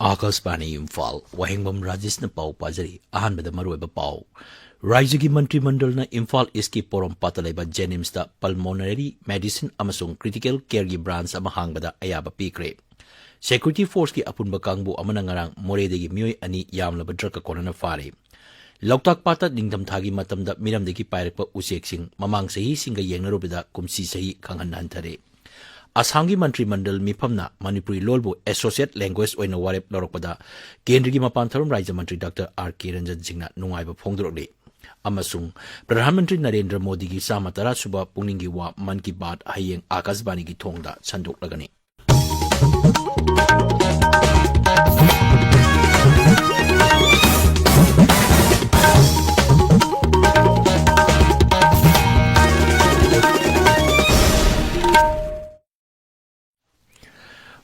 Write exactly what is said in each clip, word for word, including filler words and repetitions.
ꯑꯥꯀꯥꯁꯕꯥꯅꯤ ꯏꯝꯐꯥꯜ, ꯋꯥꯍꯦꯡꯕꯝ ꯔꯥꯖꯦꯁꯅ ꯄꯥꯎ ꯄꯥꯖꯔꯤ꯫ ꯑꯍꯥꯟꯕꯗ ꯃꯔꯨꯑꯣꯏꯕ ꯄꯥꯎ꯫ ꯔꯥꯏꯖ꯭ꯌꯒꯤ ꯃꯟꯇ꯭ꯔꯤ ꯃꯟꯗꯜꯅ ꯏꯝꯐꯥꯜ ꯏꯁ꯭ꯠꯀꯤ ꯄꯣꯔꯣꯝꯄꯥꯠꯇ ꯂꯩꯕ ꯖꯦꯅꯤꯝꯁꯇ ꯄꯜꯃꯣꯅꯔꯤ ꯃꯦꯗꯤꯁꯤꯟ ꯑꯃꯁꯨꯡ ꯀ꯭ꯔꯤꯇꯤꯀꯦꯜ ꯀꯦꯌꯔꯒꯤ ꯕ꯭ꯔꯥꯟꯆ ꯑꯃ ꯍꯥꯡꯕꯗ ꯑꯌꯥꯕ ꯄꯤꯈ꯭ꯔꯦ꯫ ꯁꯦꯀ꯭ꯌꯨꯔꯤꯇꯤ ꯐꯣꯔꯁꯀꯤ ꯑꯄꯨꯟꯕ ꯀꯥꯡꯕꯨ ꯑꯃꯅ ꯉꯔꯥꯡ ꯃꯣꯔꯦꯗꯒꯤ ꯃꯤꯑꯣꯏ ꯑꯅꯤ ꯌꯥꯝꯂꯕ ꯗ꯭ꯔꯒꯀ ꯀꯣꯅꯅ ꯐꯥꯔꯦ꯫ ꯂꯣꯛꯇꯥꯛ ꯄꯥꯠꯇ ꯅꯤꯡꯊꯝꯊꯥꯒꯤ ꯃꯇꯝꯗ ꯃꯤꯔꯝꯗꯒꯤ ꯄꯥꯏꯔꯛꯄ ꯎꯆꯦꯛꯁꯤꯡ ꯃꯃꯥꯡ ꯆꯍꯤꯁꯤꯡꯒ ꯌꯦꯡꯅꯔꯨꯕꯗ ꯀꯨꯝꯁꯤ ꯆꯍꯤ ꯈꯪꯍꯟ ꯍꯟꯊꯔꯦ꯫ ꯑꯁꯥꯝꯒꯤ ꯃꯟꯇ꯭ꯔꯤ ꯃꯟꯗꯜ ꯃꯤꯐꯝꯅ ꯃꯅꯤꯄꯨꯔꯤ ꯂꯣꯜꯕꯨ ꯑꯦꯁꯣꯁꯤꯌꯦꯠ ꯂꯦꯡꯒ꯭ꯋꯦꯖ ꯑꯣꯏꯅ ꯋꯥꯔꯦꯞ ꯂꯧꯔꯛꯄꯗ ꯀꯦꯟꯗ꯭ꯔꯒꯤ ꯃꯄꯥꯟ ꯊꯧꯔꯝ ꯔꯥꯖ꯭ꯌ ꯃꯟꯇ꯭ꯔꯤ ꯗꯥꯛꯇꯔ ꯑꯥꯔ ꯀꯦ ꯔꯟꯖꯟ ꯁꯤꯡꯅ ꯅꯨꯡꯉꯥꯏꯕ ꯐꯣꯡꯗꯣꯔꯛꯂꯤ꯫ ꯑꯃꯁꯨꯡ ꯄ꯭ꯔꯙꯥꯟ ꯃꯟꯇ꯭ꯔꯤ ꯅꯔꯦꯟꯗ꯭ꯔ ꯃꯣꯗꯤꯒꯤ ꯆꯥꯝꯃ ꯇꯔꯥ ꯁꯨꯕ ꯄꯨꯛꯅꯤꯡꯒꯤ ꯋꯥ ꯃꯟ ꯀꯤ ꯕꯥꯠ ꯍꯌꯦꯡ ꯑꯥꯀꯥꯁꯕꯥꯅꯤꯒꯤ ꯊꯣꯡꯗ ꯁꯟꯗꯣꯛꯂꯒꯅꯤ꯫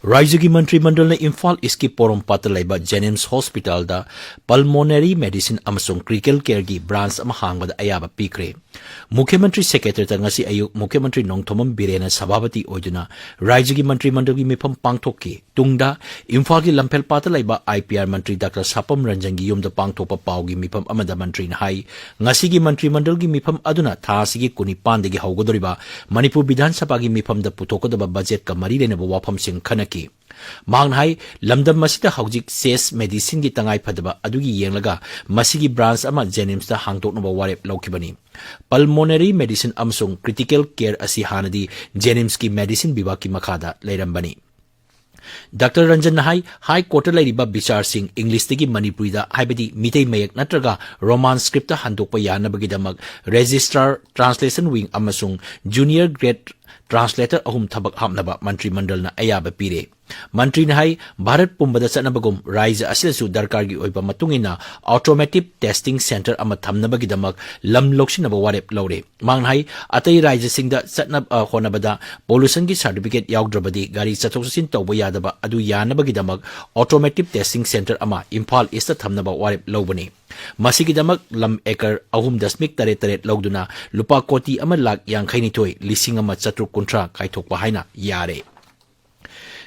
ꯔꯥꯏꯖ꯭ꯌꯒꯤ ꯃꯟꯇ꯭ꯔꯤ ꯃꯟꯗꯜꯅ ꯏꯝꯐꯥꯜ ꯏꯁ꯭ꯠꯀꯤ ꯄꯣꯔꯣꯝꯄꯥꯠꯇ ꯂꯩꯕ ꯖꯦꯅꯤꯝꯁ ꯍꯣꯁꯄꯤꯇꯥꯜꯗ ꯄꯜꯃꯣꯅꯔꯤ ꯃꯦꯗꯤꯁꯤꯟ ꯑꯃꯁꯨꯡ ꯀ꯭ꯔꯤꯇꯤꯀꯦꯜ ꯀꯦꯌꯔꯒꯤ ꯕ꯭ꯔꯥꯟꯆ ꯑꯃ ꯍꯥꯡꯕꯗ ꯑꯌꯥꯕ ꯄꯤꯈ꯭ꯔꯦ꯫ ꯃꯨꯈ꯭ꯌ ꯃꯟꯇ꯭ꯔꯤ ꯁꯦꯀ꯭ꯔꯦꯇꯔꯤꯌꯦꯠꯇ ꯉꯁꯤ ꯑꯌꯨꯛ ꯃꯨꯈ꯭ꯌ ꯃꯟꯇ꯭ꯔꯤ ꯅꯣꯡꯊꯣꯝꯕꯝ ꯕꯤꯔꯦꯟꯅ ꯁꯚꯥꯄꯇꯤ ꯑꯣꯏꯗꯨꯅ ꯔꯥꯏꯖ꯭ꯌꯒꯤ ꯃꯟꯇ꯭ꯔꯤ ꯃꯟꯗꯜꯒꯤ ꯃꯤꯐꯝ ꯄꯥꯡꯊꯣꯛꯈꯤ꯫ ꯇꯨꯡꯗ ꯏꯝꯐꯥꯜꯒꯤ ꯂꯝꯐꯦꯜꯄꯥꯠꯇ ꯂꯩꯕ I P R Mantri doctor ꯁꯥꯄꯝ ꯔꯟꯖꯟꯒꯤ ꯌꯨꯝꯗ ꯄꯥꯡꯊꯣꯛꯄ ꯄꯥꯎꯒꯤ ꯃꯤꯐꯝ ꯑꯃꯗ ꯃꯟꯇ꯭ꯔꯤꯅ ꯍꯥꯏ, ꯉꯁꯤꯒꯤ ꯃꯟꯇ꯭ꯔꯤ ꯃꯟꯗꯜꯒꯤ ꯃꯤꯐꯝ ꯑꯗꯨꯅ ꯊꯥ ꯑꯁꯤꯒꯤ ꯀꯨꯟꯅꯤꯄꯥꯟꯗꯒꯤ ꯍꯧꯒꯗꯧꯔꯤꯕ ꯃꯅꯤꯄꯨꯔ ꯕꯤꯙꯥꯟ ꯁꯚꯥꯒꯤ ꯃꯤꯐꯝꯗ ꯄꯨꯊꯣꯛꯀꯗꯕ ꯕꯖꯦꯠꯀ ꯃꯔꯤ ꯂꯩꯅꯕ ꯋꯥꯐꯝꯁꯤꯡ ꯈꯟꯅꯈꯤ꯫ ꯃꯍꯥꯛꯅ ꯍꯥꯏ, ꯂꯝꯗꯝ ꯑꯁꯤꯗ ꯍꯧꯖꯤꯛ ꯆꯦꯁ ꯃꯦꯗꯤꯁꯤꯟꯒꯤ ꯇꯉꯥꯏ ꯐꯗꯕ ꯑꯗꯨꯒꯤ ꯌꯦꯡꯂꯒ ꯃꯁꯤꯒꯤ ꯕ꯭ꯔꯥꯟꯆ ꯑꯃ ꯖꯦꯅꯤꯝꯁꯇ ꯍꯥꯡꯗꯣꯛꯅꯕ ꯋꯥꯔꯦꯞ ꯂꯧꯈꯤꯕꯅꯤ꯫ ꯄꯜꯃꯣꯅꯔꯤ ꯃꯦꯗꯤꯁꯤꯟ ꯑꯃꯁꯨꯡ ꯀ꯭ꯔꯤꯇꯤꯀꯦꯜ ꯀꯦꯌꯔ ꯑꯁꯤ ꯍꯥꯟꯅꯗꯤ ꯖꯦꯅꯤꯝꯁꯀꯤ ꯃꯦꯗꯤꯁꯤꯟ ꯕꯤꯚꯥꯒꯀꯤ ꯃꯈꯥꯗ ꯂꯩꯔꯝꯕꯅꯤ꯫ ꯗꯥꯛꯇꯔ ꯔꯟꯖꯟꯅ ꯍꯥꯏ, ꯍꯥꯏ ꯀꯣꯔꯠꯇ ꯂꯩꯔꯤꯕ ꯕꯤꯆꯥꯔꯁꯤꯡ ꯏꯪꯂꯤꯁꯇꯒꯤ ꯃꯅꯤꯄꯨꯔꯤꯗ, ꯍꯥꯏꯕꯗꯤ ꯃꯤꯇꯩ ꯃꯌꯦꯛ ꯅꯠꯇ꯭ꯔꯒ ꯔꯣꯃꯥꯟ ꯁ꯭ꯀ꯭ꯔꯤꯞꯇ ꯍꯟꯗꯣꯛꯄ ꯌꯥꯅꯕꯒꯤꯗꯃꯛ ꯔꯦꯖꯤꯁꯇ꯭ꯔꯥꯔ, ꯇ꯭ꯔꯥꯟꯁꯂꯦꯁꯟ ꯋꯤꯡ ꯑꯃꯁꯨꯡ ꯖꯨꯅꯤꯌꯔ ꯒ꯭ꯔꯦꯗ ꯇ꯭ꯔꯥꯟꯁꯂꯦꯇꯔ ꯑꯍꯨꯝ ꯊꯕꯛ ꯍꯥꯞꯅꯕ ꯃꯟꯇ꯭ꯔꯤ ꯃꯟꯗꯜꯅ ꯑꯌꯥꯕ ꯄꯤꯔꯦ꯫ ꯃꯟꯇ꯭ꯔꯤꯅ ꯍꯥꯏ, ꯚꯥꯔꯠ ꯄꯨꯝꯕꯗ ꯆꯠꯅꯕꯒꯨꯝ ꯔꯥꯏꯖ꯭ꯌ ꯑꯁꯤꯗꯁꯨ ꯗꯔꯀꯥꯔꯒꯤ ꯑꯣꯏꯕ ꯃꯇꯨꯡ ꯏꯟꯅ ꯑꯣꯇꯣꯃꯦꯇꯤꯛ ꯇꯦꯁꯇꯤꯡ ꯁꯦꯟꯇꯔ ꯑꯃ ꯊꯝꯅꯕꯒꯤꯗꯃꯛ ꯂꯝ ꯂꯧꯁꯤꯟꯅꯕ ꯋꯥꯔꯦꯞ ꯂꯧꯔꯦ꯫ ꯃꯍꯥꯛꯅ ꯍꯥꯏ, ꯑꯇꯩ ꯔꯥꯏꯖ꯭ꯌꯁꯤꯡꯗ ꯆꯠꯅꯕ, ꯑ, ꯍꯣꯠꯅꯕꯗ ꯄꯣꯂꯨꯁꯟꯒꯤ ꯁꯥꯔꯇꯤꯐꯤꯀꯦꯠ ꯌꯥꯎꯗ꯭ꯔꯕꯗꯤ ꯒꯥꯔꯤ ꯆꯠꯊꯣꯛ ꯆꯠꯁꯤꯟ ꯇꯧꯕ ꯌꯥꯗꯕ ꯑꯗꯨ ꯌꯥꯅꯕꯒꯤꯗꯃꯛ ꯑꯣꯇꯣꯃꯦꯇꯤꯛ ꯇꯦꯁꯇꯤꯡ ꯁꯦꯟꯇꯔ ꯑꯃ ꯏꯝꯐꯥꯜ ꯏꯁ꯭ꯇ ꯊꯝꯅꯕ ꯋꯥꯔꯦꯞ ꯂꯧꯕꯅꯤ꯫ ꯃꯁꯤꯒꯤꯗꯃꯛ ꯂꯝ ꯑꯦꯀꯔ ꯑꯍꯨꯝ ꯗꯁꯃꯤꯛ ꯇꯔꯦꯠ ꯇꯔꯦꯠ ꯂꯧꯗꯨꯅ ꯂꯨꯄꯥ ꯀꯣꯇꯤ ꯑꯃ ꯂꯥꯈ ꯌꯥꯡꯈꯩ ꯅꯤꯊꯣꯏ ꯂꯤꯁꯤꯡ ꯑꯃ ꯆꯥꯇ꯭ꯔꯨꯛ ꯀꯨꯟꯊ꯭ꯔꯥ ꯀꯥꯏꯊꯣꯛꯄ ꯍꯥꯏꯅ ꯌꯥꯔꯦ꯫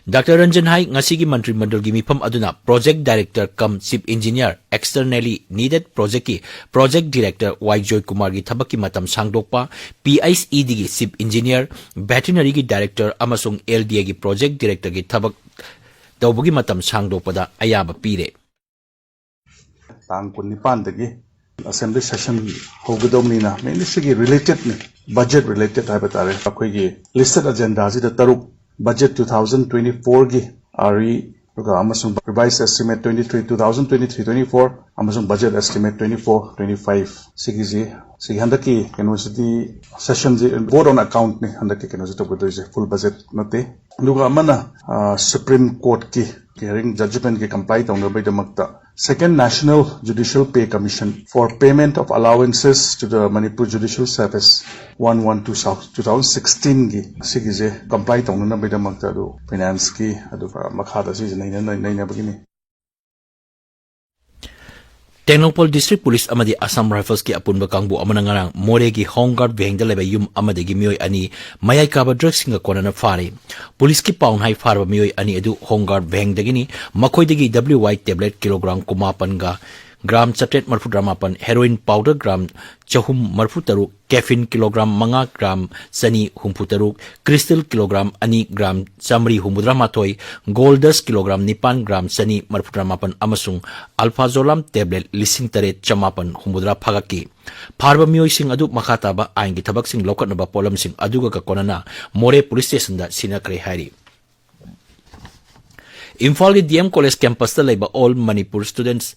ꯗꯥꯛꯇꯔ ꯔꯟꯖꯟ ꯍꯥꯏ, ꯉꯁꯤꯒꯤ ꯃꯟꯇ꯭ꯔꯤ ꯃꯟꯗꯜꯒꯤ ꯃꯤꯐꯝ ꯑꯗꯨꯅ Project Director cum Chief Engineer, Externally Needed Project ꯀꯤ Project Director ꯋꯥꯏ ꯖꯣꯏ ꯀꯨꯃꯥꯔꯒꯤ ꯊꯕꯛꯀꯤ ꯃꯇꯝ ꯁꯥꯡꯗꯣꯛꯄ, P H E D ꯒꯤ Chief Engineer, Veterinary ꯒꯤ Director ꯑꯃꯁꯨꯡ L D A ꯒꯤ Project Director ꯒꯤ ꯊꯕꯛ ꯇꯧꯕꯒꯤ ꯃꯇꯝ ꯁꯥꯡꯗꯣꯛꯄꯗ ꯑꯌꯥꯕ ꯄꯤꯔꯦ꯫ ꯇꯥꯡ ꯀꯨꯟꯅꯤꯄꯥꯟꯗꯒꯤ assembly session ꯍꯧꯒꯗꯧꯅꯤꯅ, mainly ꯁꯤꯒꯤ related ꯅꯤ, budget related ꯍꯥꯏꯕ ꯇꯥꯔꯦ꯫ ꯑꯩꯈꯣꯏꯒꯤ listed agenda ꯁꯤꯗ ꯇꯔꯨꯛ, budget two thousand twenty-four ꯒꯤ, ꯑꯥꯔꯤ, ꯑꯗꯨꯒ ꯑꯃꯁꯨꯡ revised estimate twenty-three, two thousand twenty-three twenty-four ꯑꯃꯁꯨꯡ budget estimate twenty-four twenty-five, ꯁꯤꯒꯤꯁꯤ, ꯁꯤꯒꯤ ꯍꯟꯗꯛꯀꯤ ꯀꯩꯅꯣꯁꯤꯗꯤ, session ꯁꯤ vote on account ꯅꯤ ꯍꯟꯗꯛꯀꯤ ꯀꯩꯅꯣꯁꯤ ꯇꯧꯒꯗꯣꯏꯁꯦ, full budget ꯅꯠꯇꯦ꯫ ꯑꯗꯨꯒ ꯑꯃꯅ, ꯑ, Supreme Court ꯀꯤ hearing judgment ꯀꯤ comply ꯇꯧꯅꯕꯒꯤꯗꯃꯛꯇ Second National Judicial Pay Commission for payment of allowances to the Manipur Judicial Service one one two thousand sixteen ꯒꯤ, ꯁꯤꯒꯤꯁꯦ comply ꯇꯧꯅꯅꯕꯒꯤꯗꯃꯛꯇ ꯑꯗꯨ finance ꯀꯤ, ꯑꯗꯨꯒ ꯃꯈꯥꯗ ꯁꯤꯁꯦ ꯅꯩꯅ-, ꯅꯩꯅꯕꯒꯤꯅꯤ꯫ ꯇꯦꯡꯅꯧꯄꯜ District Police ꯑꯃꯗꯤ Assam Rifles ꯀꯤ ꯑꯄꯨꯟꯕ ꯀꯥꯡꯕꯨ ꯑꯃꯅ ꯉꯔꯥꯡ ꯃꯣꯔꯦꯒꯤ Home Guard ꯚꯦꯡꯗ ꯂꯩꯕ ꯌꯨꯝ ꯑꯃꯗꯒꯤ ꯃꯤꯑꯣꯏ ꯑꯅꯤ ꯃꯌꯥꯏ ꯀꯥꯕ drugs ꯁꯤꯡꯒ ꯀꯣꯟꯅꯅ ꯐꯥꯔꯦ꯫ Police ꯀꯤ ꯄꯥꯎꯅ ꯍꯥꯏ, ꯐꯥꯔꯕ ꯃꯤꯑꯣꯏ ꯑꯅꯤ ꯑꯗꯨ Home Guard ꯚꯦꯡꯗꯒꯤꯅꯤ꯫ ꯃꯈꯣꯏꯗꯒꯤ W Y tablet kilogram ꯀꯨꯟꯃꯥꯄꯟꯒ gram ꯆꯥꯇ꯭ꯔꯦꯠ ꯃꯔꯤꯐꯨꯇꯔꯥꯃꯥꯄꯟ, heroin powder gram ꯆꯍꯨꯝ ꯃꯔꯤꯐꯨꯇꯔꯨꯛ, caffeine kilogram ꯃꯉꯥ gram ꯆꯅꯤ ꯍꯨꯝꯐꯨꯇꯔꯨꯛ, crystal kilogram ꯑꯅꯤ gram ꯆꯥꯃꯔꯤ ꯍꯨꯝꯐꯨꯇꯔꯥꯃꯥꯊꯣꯏ, gold dust kilogram ꯅꯤꯄꯥꯟ gram ꯆꯅꯤ ꯃꯔꯤꯐꯨꯇꯔꯥꯃꯥꯄꯟ ꯑꯃꯁꯨꯡ alprazolam tablet ꯂꯤꯁꯤꯡ ꯇꯔꯦꯠ ꯆꯃꯥꯄꯟ ꯍꯨꯝꯐꯨꯇꯔꯥ ꯐꯥꯒꯠꯈꯤ꯫ ꯐꯥꯔꯕ ꯃꯤꯑꯣꯏꯁꯤꯡ ꯑꯗꯨ ꯃꯈꯥ ꯇꯥꯕ ꯑꯥꯏꯟꯒꯤ ꯊꯕꯛꯁꯤꯡ ꯂꯧꯈꯠꯅꯕ ꯄꯣꯠꯂꯝꯁꯤꯡ ꯑꯗꯨꯒ ꯀꯣꯟꯅꯅ ꯃꯣꯔꯦ Police Station ꯗ ꯁꯤꯟꯅꯈ꯭ꯔꯦ ꯍꯥꯏꯔꯤ꯫ ꯏꯝꯐꯥꯜꯒꯤ D M College campus ꯇ ꯂꯩꯕ All Manipur Students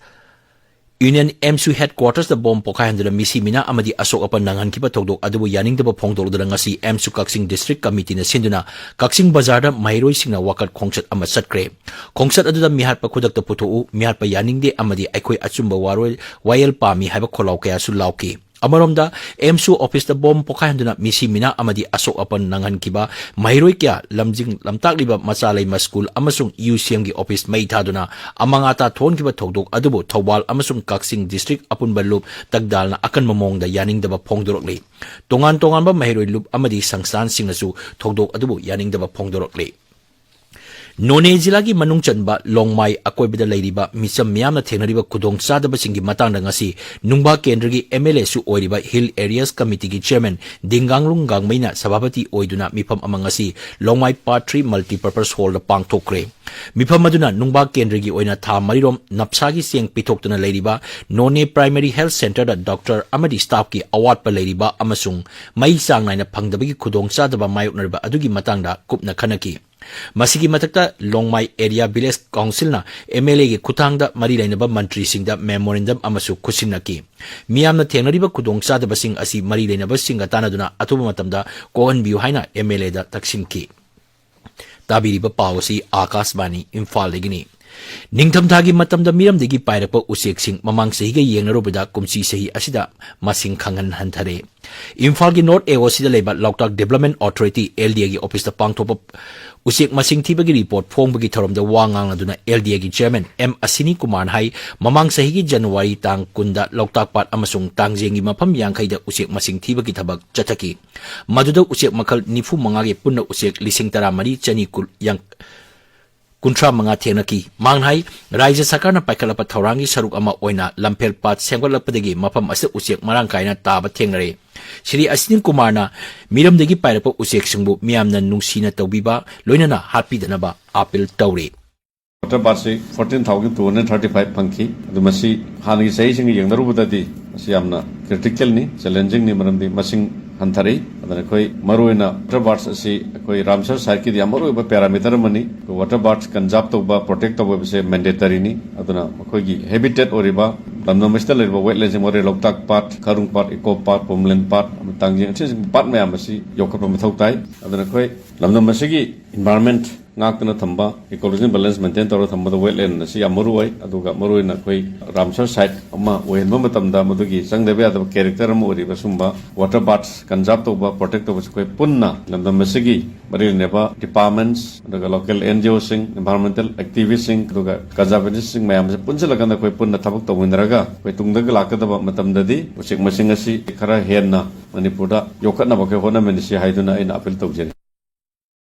Union, AMSU headquarters ꯇ bomb ꯄꯣꯈꯥꯏꯍꯟꯗꯨꯅ ꯃꯤꯁꯤ ꯃꯤꯅꯥ ꯑꯃꯗꯤ ꯑꯁꯣꯛ ꯑꯄꯟ ꯅꯪꯍꯟꯈꯤꯕ ꯊꯧꯗꯣꯛ ꯑꯗꯨꯕꯨ ꯌꯥꯅꯤꯡꯗꯕ ꯐꯣꯡꯗꯣꯛꯂꯗꯨꯅ ꯉꯁꯤ AMSU ꯀꯛꯆꯤꯡ district committee ꯅ ꯁꯤꯟꯗꯨꯅ ꯀꯛꯆꯤꯡ ꯕꯖꯥꯔꯗ ꯃꯍꯩꯔꯣꯏꯁꯤꯡꯅ ꯋꯥꯀꯠ ꯈꯣꯡꯆꯠ ꯑꯃ ꯆꯠꯈ꯭ꯔꯦ꯫ ꯈꯣꯡꯆꯠ ꯑꯗꯨꯗ ꯃꯤꯍꯥꯠꯄ ꯈꯨꯗꯛꯇ ꯄꯨꯊꯣꯛꯎ, ꯃꯤꯍꯥꯠꯄ ꯌꯥꯅꯤꯡꯗꯦ ꯑꯃꯗꯤ ꯑꯩꯈꯣꯏ ꯑꯆꯨꯝꯕ ꯋꯥꯔꯣꯏ-, ꯋꯥꯌꯦꯜ ꯄꯥꯝꯃꯤ ꯍꯥꯏꯕ ꯈꯣꯜꯂꯥꯎ ꯀꯌꯥꯁꯨ ꯂꯥꯎꯈꯤ꯫ ꯑꯃꯔꯣꯝꯗ, AMSU office ꯇ bomb ꯄꯣꯈꯥꯏꯍꯟꯗꯨꯅ ꯃꯤꯁꯤ ꯃꯤꯅꯥ ꯑꯃꯗꯤ ꯑꯁꯣꯛ ꯑꯄꯟ ꯅꯪꯍꯟꯈꯤꯕ ꯃꯍꯩꯔꯣꯏ ꯀꯌꯥ ꯂꯝꯖꯤꯡ ꯂꯝꯇꯥꯛꯂꯤꯕ ꯃꯆꯥ ꯂꯩꯃ school ꯑꯃꯁꯨꯡ UCM ꯒꯤ office ꯃꯩ ꯊꯥꯗꯨꯅ ꯑꯃꯥꯡ ꯑꯇꯥ ꯊꯣꯛꯍꯟꯈꯤꯕ ꯊꯧꯗꯣꯛ ꯑꯗꯨꯕꯨ ꯊꯧꯕꯥꯜ ꯑꯃꯁꯨꯡ ꯀꯛꯆꯤꯡ district ꯑꯄꯨꯟꯕ ꯂꯨꯞ ꯇꯒꯗꯥꯜꯅ ꯑꯀꯟꯕ ꯃꯑꯣꯡꯗ ꯌꯥꯅꯤꯡꯗꯕ ꯐꯣꯡꯗꯣꯔꯛꯂꯤ꯫ ꯇꯣꯉꯥꯟ ꯇꯣꯉꯥꯟꯕ ꯃꯍꯩꯔꯣꯏ ꯂꯨꯞ ꯑꯃꯗꯤ ꯁꯪꯁꯊꯥꯟꯁꯤꯡꯅꯁꯨ ꯊꯧꯗꯣꯛ ꯑꯗꯨꯕꯨ ꯌꯥꯅꯤꯡꯗꯕ ꯐꯣꯡꯗꯣꯔꯛꯂꯤ꯫ ꯅꯣꯅꯦ ꯖꯤꯂꯥꯒꯤ ꯃꯅꯨꯡ ꯆꯟꯕ ꯂꯣꯡꯃꯥꯏ ꯑꯀꯣꯏꯕꯗ ꯂꯩꯔꯤꯕ ꯃꯤꯆꯝ ꯃꯤꯌꯥꯝꯅ ꯊꯦꯡꯅꯔꯤꯕ ꯈꯨꯗꯣꯡꯆꯥꯗꯕꯁꯤꯡꯒꯤ ꯃꯇꯥꯡꯗ ꯉꯁꯤ ꯅꯨꯡꯕꯥ ꯀꯦꯟꯗ꯭ꯔꯒꯤ ꯑꯦꯝ ꯑꯦꯜ ꯑꯦꯁꯨ ꯑꯣꯏꯔꯤꯕ ꯍꯤꯜ ꯑꯦꯔꯤꯌꯥꯁ ꯀꯃꯤꯇꯤꯒꯤ ꯆꯤꯌꯔꯃꯦꯟ ꯗꯤꯡꯒꯥꯡꯂꯨꯡ ꯒꯥꯡꯃꯩꯅ ꯁꯚꯥꯄꯇꯤ ꯑꯣꯏꯗꯨꯅ ꯃꯤꯐꯝ ꯑꯃ ꯉꯁꯤ ꯂꯣꯡꯃꯥꯏ ꯄꯥꯔꯠ ꯊ꯭ꯔꯤ ꯃꯜꯇꯤꯄꯔꯄꯁ ꯍꯣꯜꯗ ꯄꯥꯡꯊꯣꯛꯈ꯭ꯔꯦ꯫ ꯃꯤꯐꯝ ꯑꯗꯨꯅ ꯅꯨꯡꯕꯥ ꯀꯦꯟꯗ꯭ꯔꯒꯤ ꯑꯣꯏꯅ ꯊꯥ ꯃꯔꯤꯔꯣꯝ ꯅꯞꯁꯥꯒꯤ ꯆꯦꯡ ꯄꯤꯊꯣꯛꯇꯨꯅ ꯂꯩꯔꯤꯕ ꯅꯣꯅꯦ ꯄ꯭ꯔꯥꯏꯃꯥꯔꯤ ꯍꯦꯜꯊ ꯁꯦꯟꯇꯔꯗ ꯗꯣꯛꯇꯔ ꯑꯃꯗꯤ ꯁ꯭ꯇꯥꯐꯀꯤ ꯑꯋꯥꯠꯄ ꯂꯩꯔꯤꯕ ꯑꯃꯁꯨꯡ ꯃꯩ ꯆꯥꯡ ꯅꯥꯏꯅ ꯐꯪꯗꯕꯒꯤ ꯈꯨꯗꯣꯡꯆꯥꯗꯕ ꯃꯥꯌꯣꯛꯅꯔꯤꯕ ꯑꯗꯨꯒꯤ ꯃꯇꯥꯡꯗ ꯀꯨꯞꯅ ꯈꯟꯅꯈꯤ꯫ ꯃꯁꯤꯒꯤ ꯃꯊꯛꯇ ꯂꯣꯡꯃꯥꯏ ꯑꯦꯔꯤꯌꯥ ꯚꯤꯂꯦꯖ ꯀꯥꯎꯟꯁꯤꯜꯅ ꯑꯦꯝ ꯑꯦꯜ ꯑꯦꯒꯤ ꯈꯨꯠꯊꯥꯡꯗ ꯃꯔꯤ ꯂꯩꯅꯕ ꯃꯟꯇ꯭ꯔꯤꯁꯤꯡꯗ ꯃꯦꯃꯣꯔꯦꯟꯗꯝ ꯑꯃꯁꯨ ꯈꯨꯠꯁꯤꯟꯅꯈꯤ꯫ ꯃꯤꯌꯥꯝꯅ ꯊꯦꯡꯅꯔꯤꯕ ꯈꯨꯗꯣꯡꯆꯥꯗꯕꯁꯤꯡ ꯑꯁꯤ ꯃꯔꯤ ꯂꯩꯅꯕꯁꯤꯡꯒ ꯇꯥꯟꯅꯗꯨꯅ ꯑꯊꯨꯕ ꯃꯇꯝꯗ ꯀꯣꯛꯍꯟꯕꯤꯌꯨ ꯍꯥꯏꯅ ꯑꯦꯝ ꯑꯦꯜ ꯑꯦꯗ ꯇꯛꯁꯤꯟꯈꯤ꯫ ꯇꯥꯕꯤꯔꯤꯕ ꯄꯥꯎ ꯑꯁꯤ ꯑꯥꯀꯥꯁꯕꯥꯅꯤ ꯏꯝꯐꯥꯜꯗꯒꯤꯅꯤ꯫ ꯅꯤꯡꯊꯝꯊꯥꯒꯤ ꯃꯇꯝꯗ ꯃꯤꯔꯝꯗꯒꯤ ꯄꯥꯏꯔꯛꯄ ꯎꯆꯦꯛꯁꯤꯡ ꯃꯃꯥꯡ ꯆꯍꯤꯒ ꯌꯦꯡꯅꯔꯨꯕꯗ ꯀꯨꯝꯁꯤ ꯆꯍꯤ ꯑꯁꯤꯗ ꯃꯁꯤꯡ ꯈꯪꯍꯟ ꯍꯟꯊꯔꯦ꯫ ꯏꯝꯐꯥꯜꯒꯤ ꯅꯣꯔꯠ ꯑꯦ ꯑꯣ ꯁꯤꯗ ꯂꯩꯕ ꯂꯣꯛꯇꯥꯛ ꯗꯤꯕꯂꯞꯃꯦꯟ ꯑꯣꯊꯣꯔꯤꯇꯤ, ꯑꯦꯜ ꯗꯤ ꯑꯦꯒꯤ ꯑꯣꯐꯤꯁꯇ ꯄꯥꯡꯊꯣꯛꯄ ꯎꯆꯦꯛ ꯃꯁꯤꯡ ꯊꯤꯕꯒꯤ ꯔꯤꯄꯣꯔꯠ ꯐꯣꯡꯕꯒꯤ ꯊꯧꯔꯝꯗ ꯋꯥ ꯉꯥꯡꯂꯗꯨꯅ ꯑꯦꯜ ꯗꯤ ꯑꯦꯒꯤ ꯆꯤꯌꯔꯃꯦꯟ ꯑꯦꯝ ꯑꯁꯤꯅꯤ ꯀꯨꯃꯥꯔꯅ ꯍꯥꯏ, ꯃꯃꯥꯡ ꯆꯍꯤꯒꯤ ꯖꯅꯋꯥꯔꯤ ꯇꯥꯡ ꯀꯨꯟꯗ ꯂꯣꯛꯇꯥꯛ ꯄꯥꯠ ꯑꯃꯁꯨꯡ ꯇꯥꯡꯖꯦꯡꯒꯤ ꯃꯐꯝ ꯌꯥꯡꯈꯩꯗ ꯎꯆꯦꯛ ꯃꯁꯤꯡ ꯊꯤꯕꯒꯤ ꯊꯕꯛ ꯆꯠꯊꯈꯤ꯫ ꯃꯗꯨꯗ ꯎꯆꯦꯛ ꯃꯈꯜ ꯅꯤꯐꯨ ꯃꯉꯥꯒꯤ ꯄꯨꯟꯅ ꯎꯆꯦꯛ ꯂꯤꯁꯤꯡ ꯇꯔꯥꯃꯔꯤ ꯆꯅꯤ ꯀꯨꯟ, ꯌꯥꯡ-, ꯀꯨꯟꯊ꯭ꯔꯥ ꯃꯉꯥ ꯊꯦꯡꯅꯈꯤ꯫ ꯃꯥꯡꯍꯥꯏ ꯔꯥꯖ꯭ꯌ ꯁꯔꯀꯥꯔꯅ ꯄꯥꯏꯈꯠꯂꯛꯄ ꯊꯧꯔꯥꯡꯒꯤ ꯁꯔꯨꯛ ꯑꯃ ꯑꯣꯏꯅ ꯂꯝꯐꯦꯜ ꯄꯥꯠ ꯁꯦꯝꯒꯠꯂꯛꯄꯗꯒꯤ ꯃꯐꯝ ꯑꯁꯤꯗ ꯎꯆꯦꯛ ꯃꯔꯥꯡ ꯀꯥꯏꯅ ꯇꯥꯕ ꯊꯦꯡꯅꯔꯦ꯫ ꯁ꯭ꯔꯤ ꯑꯁꯤꯅꯤ ꯀꯨꯃꯥꯔꯅ ꯃꯤꯔꯝꯗꯒꯤ ꯄꯥꯏꯔꯛꯄ ꯎꯆꯦꯛꯁꯤꯡꯕꯨ ꯃꯤꯌꯥꯝꯅ ꯅꯨꯡꯁꯤꯅ ꯇꯧꯕꯤꯕ, ꯂꯣꯏꯅꯅ ꯍꯥꯠꯄꯤꯗꯅꯕ ꯑꯥꯄꯤꯜ ꯇꯧꯔꯤ꯫ ꯋꯥꯇꯔ ꯕꯥꯔꯠꯁꯤ forty thousand two hundred thirty five ꯐꯪꯈꯤ꯫ ꯑꯗꯨ ꯃꯁꯤ ꯍꯥꯟꯅꯒꯤ ꯆꯍꯤꯁꯤꯡꯒ ꯌꯦꯡꯅꯔꯨꯕꯗꯗꯤ ꯃꯁꯤ ꯌꯥꯝꯅ ꯀ꯭ꯔꯤꯇꯤꯀꯦꯜꯅꯤ, ꯆꯦꯂꯦꯟꯖꯤꯡꯅꯤ, ꯃꯔꯝꯗꯤ ꯃꯁꯤꯡ ꯍꯟꯊꯔꯛꯏ꯫ ꯑꯗꯨꯅ ꯑꯩꯈꯣꯏ ꯃꯔꯨꯑꯣꯏꯅ ꯋꯥꯇꯔ ꯕꯥꯔꯠꯁ ꯑꯁꯤ ꯑꯩꯈꯣꯏ ꯔꯥꯝꯁꯔ ꯁꯥꯏꯠꯀꯤꯗꯤ ꯌꯥꯝ ꯃꯔꯨꯑꯣꯏꯕ ꯄꯦꯔꯥꯃꯤꯇꯔ ꯑꯃꯅꯤ꯫ ꯑꯩꯈꯣꯏ ꯋꯥꯇꯔ ꯕꯥꯔꯠꯁ ꯀꯟꯖꯥꯔꯚ ꯇꯧꯕ, ꯄ꯭ꯔꯣꯇꯦꯛ ꯇꯧꯕ ꯍꯥꯏꯕꯁꯦ ꯃꯦꯟꯗꯦꯇꯔꯤꯅꯤ꯫ ꯑꯗꯨꯅ ꯃꯈꯣꯏꯒꯤ ꯍꯦꯕꯤꯇꯦꯠ ꯑꯣꯏꯔꯤꯕ ꯂꯝꯗꯝ ꯑꯁꯤꯗ ꯂꯩꯔꯤꯕ ꯋꯦꯠꯂꯦꯟꯁꯤꯡ, ꯃꯔꯨ ꯂꯣꯛꯇꯥꯛ ꯄꯥꯠ, ꯈꯥꯔꯨꯡ ꯄꯥꯠ, ꯏꯀꯣ ꯄꯥꯠ, ꯄꯣꯝꯂꯦꯟ ꯄꯥꯠ, ꯑꯃꯗꯤ ꯇꯥꯡꯖꯦꯡ, ꯑꯁꯤꯅꯆꯤꯡꯕ ꯄꯥꯠ ꯃꯌꯥꯝ ꯑꯁꯤ ꯌꯣꯛꯈꯠꯄ ꯃꯊꯧ ꯇꯥꯏ꯫ ꯑꯗꯨꯅ ꯑꯩꯈꯣꯏ ꯂꯝꯗꯝ ꯑꯁꯤꯒꯤ ꯏꯟꯚꯥꯏꯔꯟꯃꯦꯟꯠ ꯉꯥꯛꯇꯨꯅ ꯊꯝꯕ, ꯏꯀꯣꯂꯣꯖꯤꯀꯦꯜ ꯕꯦꯂꯦꯟꯁ ꯃꯦꯟꯇꯦꯟ ꯇꯧꯔꯒ ꯊꯝꯕꯗ ꯋꯦꯠꯂꯦꯟ ꯑꯁꯤ ꯌꯥꯝ ꯃꯔꯨ ꯑꯣꯏ꯫ ꯑꯗꯨꯒ ꯃꯔꯨꯑꯣꯏꯅ ꯑꯩꯈꯣꯏ ꯔꯥꯝꯁꯔ ꯁꯥꯏꯠ ꯑꯃ ꯑꯣꯏꯍꯟꯕ ꯃꯇꯝꯗ ꯃꯗꯨꯒꯤ ꯆꯪꯗꯕ ꯌꯥꯗꯕ ꯀꯦꯔꯦꯛꯇꯔ ꯑꯃ ꯑꯣꯏꯔꯤꯕ ꯁꯨꯝꯕ ꯋꯥꯇꯔ ꯕꯥꯔꯠꯁ ꯀꯟꯖꯥꯔꯚ ꯇꯧꯕ, ꯄ꯭ꯔꯣꯇꯦꯛ ꯇꯧꯕꯁꯤ ꯑꯩꯈꯣꯏ ꯄꯨꯟꯅ ꯂꯝꯗꯝ ꯑꯁꯤꯒꯤ ꯃꯔꯤ ꯂꯩꯅꯕ ꯗꯤꯄꯥꯔꯠꯃꯦꯟꯠꯁ, ꯑꯗꯨꯒ ꯂꯣꯀꯦꯜ ꯑꯦꯟ ꯖꯤ ꯑꯣꯁꯤꯡ, ꯏꯟꯚꯥꯏꯔꯟꯃꯦꯟꯇꯦꯜ ꯑꯦꯛꯇꯤꯚꯤꯁꯁꯤꯡ, ꯑꯗꯨꯒ ꯀꯟꯖꯥꯔꯕꯦꯇꯤꯁꯁꯤꯡ ꯃꯌꯥꯝꯁꯦ ꯄꯨꯟꯁꯤꯜꯂꯀꯥꯟꯗ ꯑꯩꯈꯣꯏ ꯄꯨꯟꯅ ꯊꯕꯛ ꯇꯧꯃꯤꯟꯅꯔꯒ ꯑꯩꯈꯣꯏ ꯇꯨꯡꯗ ꯂꯥꯛꯀꯗꯕ ꯃꯇꯝꯗꯗꯤ ꯎꯆꯦꯛ ꯃꯁꯤꯡ ꯑꯁꯤ ꯈꯔ ꯍꯦꯟꯅ ꯃꯅꯤꯄꯨꯔꯗ ꯌꯣꯛꯈꯠꯅꯕ ꯑꯩꯈꯣꯏ ꯍꯣꯠꯅꯃꯤꯟꯅꯁꯤ ꯍꯥꯏꯗꯨꯅ ꯑꯩꯅ ꯑꯥꯄꯤꯜ ꯇꯧꯖꯔꯤ꯫